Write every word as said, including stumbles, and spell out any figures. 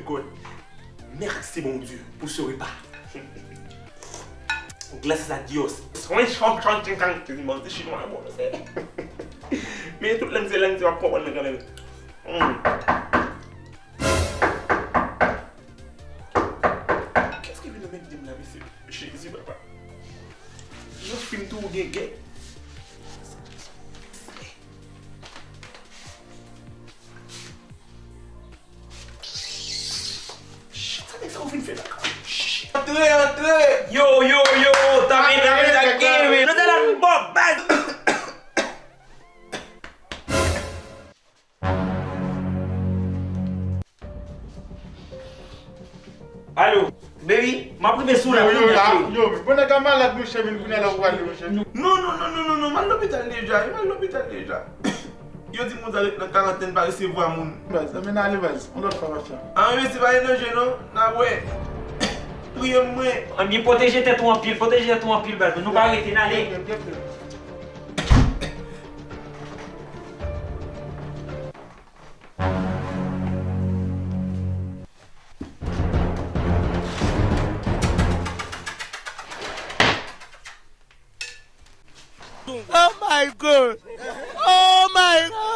God. Merci, mon Dieu, pour ce repas. Gracias a Dios. Soy chon chon chin kan, se bon, se chinwa, bon, se. Men tout lang se lang, se w ap konprann mwen kanmenm. Mm. Kiyès ki vin nan men m la, mesye? Jezi, papa. Yon fim tou ou gen gen. Sa nèg sa ou vin fè la? Antre, antre! Yo, yo, yo! Tame, tame, tame! Nou te la nou bò baz! Alo, baby, m ap rive sou la. Yo, yo, yo, yo, bon nèg a malad, monchè, men kounye a la ou prale, monchè. Non, non, non, non, non, non, m al lopital deja, wi, m al lopital deja. Yo di moun sa ret nan karantèn, pa resevwa moun. Baz, anben ale, baz, yon lòt fwa, mafya. Ah, men se pa yon danje, non, n a wè. Priye m, mwen. Anben, pwoteje tèt ou anpil, pwoteje tèt ou anpil, baz, nou pa rete, n ale. Ok, ok, ok. Oh my God! Oh my God!